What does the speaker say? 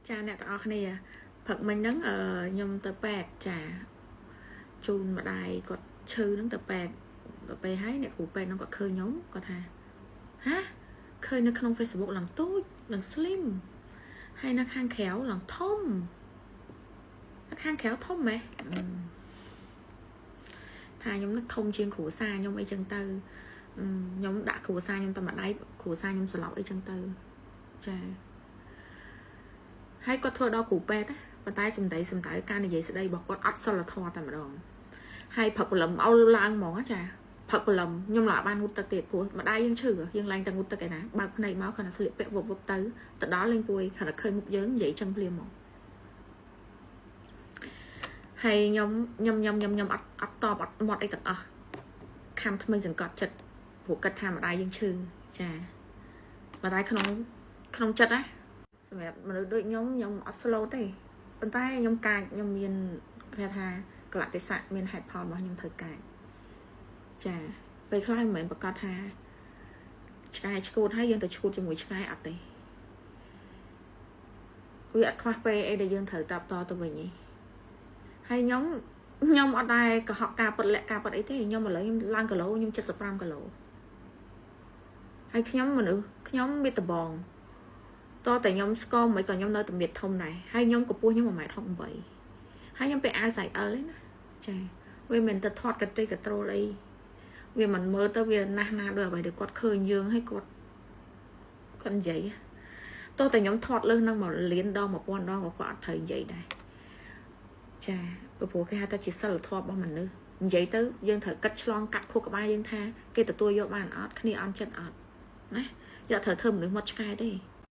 ចាអ្នកទាំងអស់គ្នាព្រឹកមិញហ្នឹងអឺខ្ញុំទៅពេទ្យចាជូនម្ដាយគាត់ឈឺហ្នឹងទៅពេទ្យដល់ពេលហើយអ្នកគ្រូពេទ្យហ្នឹងគាត់ឃើញខ្ញុំគាត់ថាហាឃើញនៅក្នុង Facebook ឡើងទូចឡើង slim ហើយនៅខាងក្រៅឡើងធំនៅខាងក្រៅធំហ៎អឺថាខ្ញុំនឹកធំជាងគ្រួសារខ្ញុំអីចឹងទៅអឺខ្ញុំដាក់គ្រួសារខ្ញុំតែម្ដាយគ្រួសារខ្ញុំស្លាប់អីចឹងទៅចា ហើយគាត់ធ្វើដល់គ្រូពេទ្យណាប៉ុន្តែសម្ដីសម្ដៅការនិយាយស្ដីរបស់គាត់អត់សិលធម៌តែម្ដងហើយព្រឹកព្រលឹមឲ្យឡើងហ្មងចាព្រឹកព្រលឹមខ្ញុំឡើងបានងូតទឹកទៀតព្រោះម្ដាយយើងឈឺយើងឡើងតែងូតទឹកឯណាបើកភ្នែកមកគ្រាន់តែស្លៀកពាក់វឹបវឹបទៅទៅដល់លេងពួយគ្រាន់តែឃើញមុខយើងនិយាយចឹងភ្លាមហ្មងហើយខ្ញុំខ្ញុំខ្ញុំខ្ញុំខ្ញុំអត់អត់តបអត់មាត់អីទាំងអស់ខំថ្មីសង្កត់ចិត្តព្រោះគិតថាម្ដាយយើងឈឺចាម្ដាយក្នុងក្នុងចិត្តណា សម្រាប់មនុស្សដូចខ្ញុំខ្ញុំអត់ slow ទេប៉ុន្តែខ្ញុំកាចខ្ញុំមានគេថាកលៈទេសៈមានហេតុផលរបស់ខ្ញុំត្រូវកាចចាពេលខ្លះមិនមែនប្រកាសថាឆ្កែឆ្កួតហើយយើងទៅឆ្កួតជាមួយឆ្កែអត់ទេវាអត់ខ្វះពេលអីដែលយើងត្រូវតបតទៅវិញទេហើយខ្ញុំខ្ញុំអត់ដែរកុហកការពិតលាក់ការពិតអីទេខ្ញុំឥឡូវខ្ញុំឡើងគីឡូខ្ញុំ75គីឡូហើយខ្ញុំមនុស្សខ្ញុំមានដបង តតែខ្ញុំស្គមមិនក៏ខ្ញុំនៅតែមៀតធំដែរហើយខ្ញុំកម្ពស់ខ្ញុំ1ម៉ែត្រ68ហើយខ្ញុំពាក់អាវ size L ឯណាចាវាមិនទៅធាត់កតិកត្រូលអីវាមិនមើលទៅវាណាស់ណាដោយអ្វីដែលគាត់ឃើញយើងហើយគាត់គាត់និយាយតោះតែខ្ញុំធាត់លើសនឹងមួយលានដង1000ដងក៏គាត់អត់ត្រូវនិយាយដែរចាព្រោះគេហៅថាជាសិលធម៌របស់មនុស្សនិយាយទៅយើងត្រូវគិតឆ្លងកាត់ខួរក្បាលយើងថាគេទទួលយកបានអត់គ្នាអន់ចិត្តអត់ណាយកត្រូវធ្វើមនុស្សមកឆ្កែទេ។